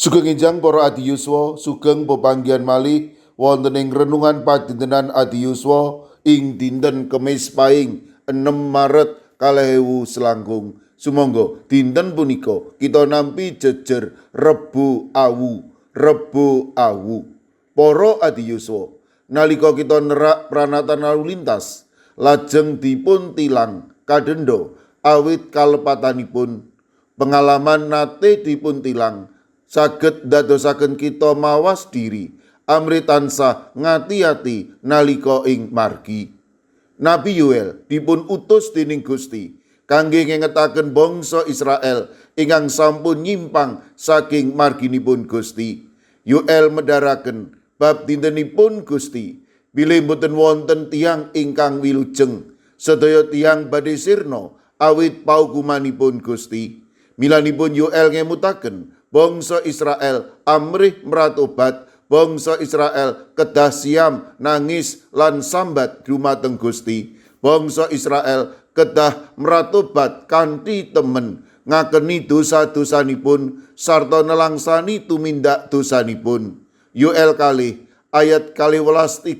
Sugeng enjang para adi yuswa, sugeng pepanggihan malih wonten ing renungan padintenan adi yuswa ing dinten Kemis Paing 6 Maret 2026. Sumangga dinten punika kita nampi jejer Rebo Awu, Rebo Awu. Para adi yuswa, nalika kita nerak pranatan lalu lintas, lajeng dipun tilang kadenda awit kalepatanipun. Pengalaman nate dipun tilang saged ndadosaken kita mawas diri amrih tansah ngati-ati nalika ing margi. Nabi Yoel dipun utus dening Gusti kangge ngengetaken bangsa Israel ingkang sampun nyimpang saking marginipun Gusti. Yoel medharaken bab dintenipun Gusti, bilih boten wonten tiyang ingkang wilujeng, sedaya tiyang badhe sirna awit paukumanipun Gusti. Milanipun Yoel ngemutaken bangsa Israel amrih mratobat, bangsa Israel kedah siam, nangis lan sambat dumateng Gusti. Bangsa Israel kedah mratobat kanthi temen, ngakeni dosa-dosanipun sarta nelangsani tumindak dosanipun. Yoel 2 ayat 12-13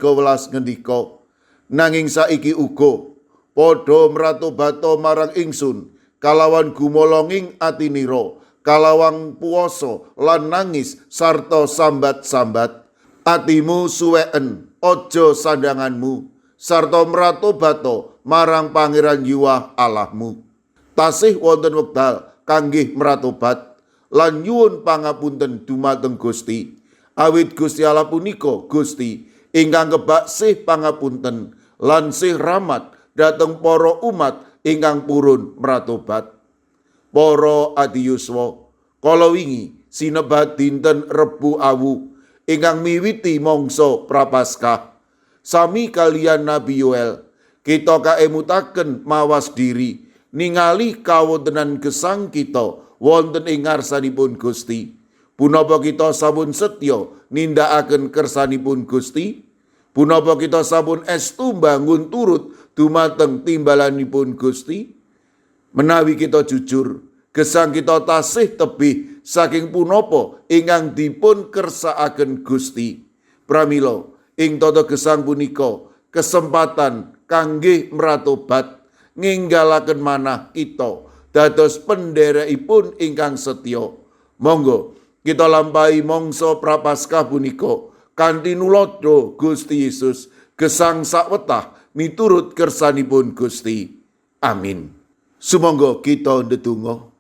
ngendika, nanging saiki uga padha mratobato marang ingsun kalawan gumolonging atinira, kalawang puasa lan nangis sarta sambat-sambat. Atimu suweken, aja sandanganmu, sarta mratobato marang Pangeran Yuwah Allahmu. Tasih wonten wekdal kangge mratobat lan nyuwun pangapunten dumateng Gusti. Awit Gusti Allah punika Gusti ingkang kebak sih pangapunten lan sih rahmat dhateng para umat ingkang purun mratobat. Para adi yuswa, kala wingi sinebat dinten Rebo Awu ingkang miwiti mangsa Prapaskah. Sami kaliyan Nabi Yoel, kita kaemutaken mawas diri ningali kawontenan gesang kita wonten ing ngarsanipun Gusti. Punapa kita sampun setya nindakaken kersanipun Gusti? Punapa kita sampun estu mbangun turut dumateng timbalanipun Gusti? Menawi kita jujur, gesang kita tasih tebih saking punapa ingkang dipun kersakaken Gusti. Pramila ing tata gesang punika kesempatan kangge mratobat, nginggalaken manah kita dados penderekipun ingkang setya. Monggo kita lampahi mangsa Prapaskah punika kanthi nuladha Gusti Yesus, gesang sakwetah miturut kersanipun Gusti. Amin. Sumangga kita ndedonga.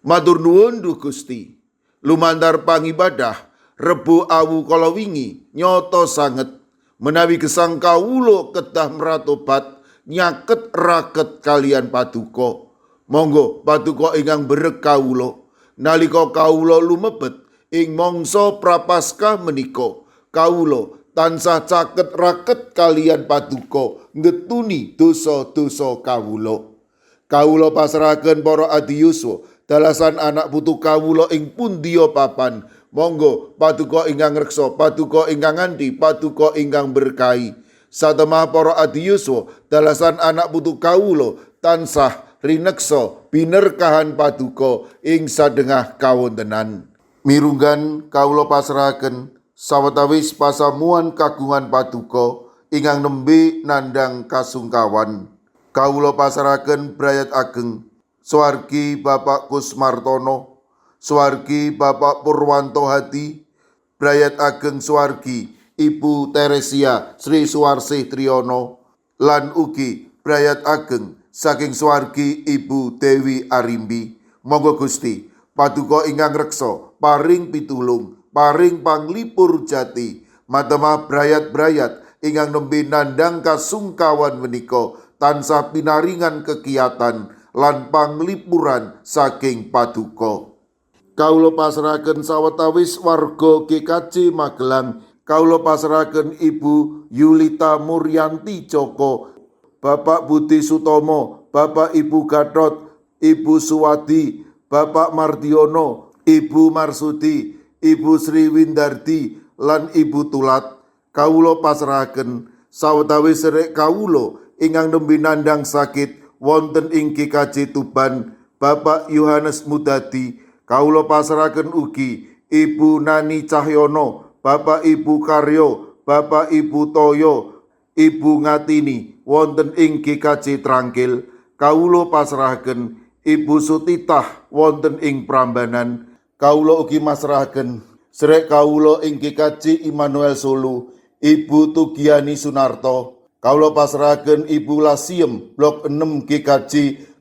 Matur nuwun Duh Gusti, lumantar pangibadah Rebo Awu kala wingi nyata sanget menawi gesang kawula kedah mratobat nyaket raket kaliyan paduka. Monggo paduka ingkang berek kawula nalika kawula lumebet ing mangsa Prapaskah menika, kawula tansah caket raket kaliyan paduka ngetuni dosa-dosa kawula. Kawula pasrahaken para adi yuswa dalasan anak putu kawula ing pundiya papan. Monggo paduka ingkang reksa, paduka ingkang nganti, paduka ingkang berkahi. Satemah para adi yuswa dalasan anak putu kawula tansah rineksa binerkahan paduka ing sadengah kawontenan. Mirunggan kawula pasrahaken sawetawis pasamuan kagungan paduka ingkang nembe nandhang kasungkawan. Kawula pasrahaken brayat ageng swargi Bapak Kusmartono, swargi Bapak Purwanto Hadi, brayat ageng swargi Ibu Teresia Sri Suwarsih Triyono, lan ugi brayat ageng saking swargi Ibu Dewi Arimbi. Monggo Gusti paduka ingkang reksa paring pitulung, paring panglipur jati, matemah brayat-brayat ingkang nembe nandhang kasungkawan menika tansah pinaringan kekiyatan lan panglipuran saking paduka. Kawula pasrahaken sawetawis warga GKJ Magelang, kawula pasrahaken Ibu Yulita Muryanti Joko, Bapak Budi Sutomo, Bapak Ibu Gatot, Ibu Suwadi, Bapak Mardiono, Ibu Marsudi, Ibu Sri Windardi, lan Ibu Tulat. Kawula pasrahaken sawetawis serek kawula ingkang nembe nandhang sakit wonten ing GKJ Tuban, Bapak Yohanes Mudadi. Kawula pasrahaken ugi Ibu Nani Cahyono, Bapak Ibu Karyo, Bapak Ibu Toyo, Ibu Ngatini wonten ing GKJ Trangkil. Kawula pasrahaken Ibu Sutitah wonten ing Prambanan. Kawula ugi masrahaken sedherek kawula ing GKJ Immanuel Solo, Ibu Tugiani Sunarto. Kawula pasrahaken Ibu Lasiem Blok 6 GKJ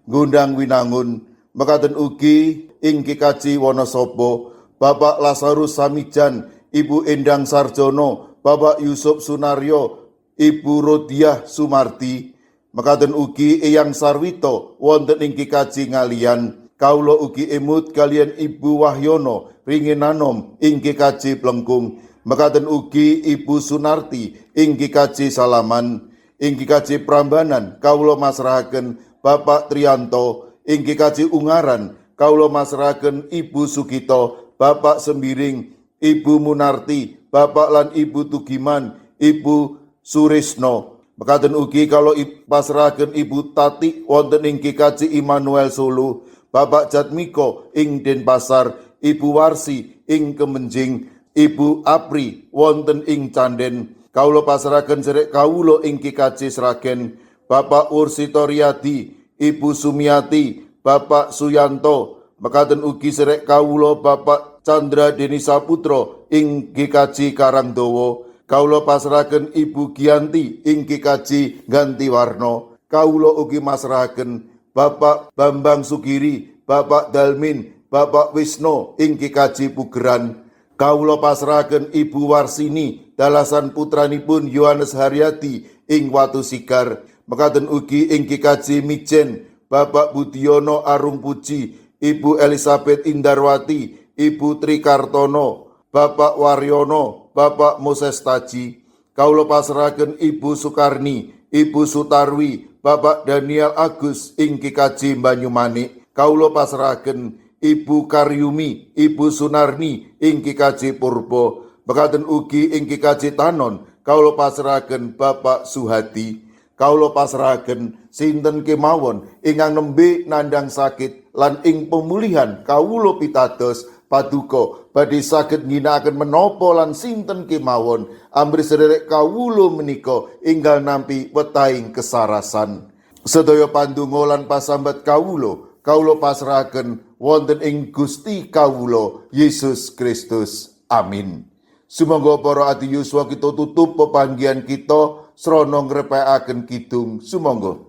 Gondang Winangun. Mekaten ugi ing GKJ Wonosobo, Bapak Lazarus Samijan, Ibu Endang Sarjono, Bapak Yusuf Sunaryo, Ibu Rodiah Sumarti. Mekaten ugi Eyang Sarwito wonten ing GKJ Ngalian. Kawula ugi emut kaliyan Ibu Wahyono Ringinanom ing GKJ Plengkung. Mekaten ugi Ibu Sunarti ing GKJ Salaman. Ing GKJ Prambanan kawula masrahaken Bapak Trianto. Ing GKJ Ungaran kawula masrahaken Ibu Sugito, Bapak Sembiring, Ibu Munarti, Bapak lan Ibu Tugiman, Ibu Surisno. Mekaten ugi kawula pasrahaken Ibu Tati wonten ing GKJ Immanuel Solo, Bapak Jatmiko ing Denpasar, Ibu Warsi ing Kemenjing, Ibu Apri wonten ing Canden. Kawula pasrahaken sedherek kawula ing GKJ Sragen, Bapak Ursito Riyadi, Ibu Sumiati, Bapak Suyanto. Mekaten ugi sedherek kawula Bapak Chandra Denisa Putra ing GKJ Karangdowo. Kawula pasrahaken Ibu Gianti ing GKJ Gantiwarno. Kawula ugi masrahaken Bapak Bambang Sugiri, Bapak Dalmin, Bapak Wisno ing GKJ Pugeran. Kawula pasrahaken Ibu Warsini dalasan putranipun Yohanes Haryadi ing Watu Sigar. Mekaten ugi ing GKJ Mijen, Bapak Budiono Arung Puji, Ibu Elizabeth Indarwati, Ibu Tri Kartono, Bapak Waryono, Bapak Moses Taji. Kawula pasrahaken Ibu Sukarni, Ibu Sutarwi, Bapak Daniel Agus ing GKJ Banyumanik. Kawula pasrahaken Ibu Karyumi, Ibu Sunarni ing GKJ Purbo. Mekaten ugi ing GKJ Tanon, kawula pasrahaken Bapak Suhadi. Kawula pasrahaken sinten kemawon ingkang nembe nandang sakit lan ing pemulihan kawula pitados paduka badhe saged ngginakaken menapa lan sinten kemawon amrih sedherek kawula menika enggal nampi wetahing kesarasan. Sedaya pandonga lan pasambat kawula, kawula pasrahaken wonten ing Gusti kawula Yesus Kristus. Amin. Sumangga para adi yuswa, kita tutup pepanggihan kita srana ngrepekaken kidung. Sumangga.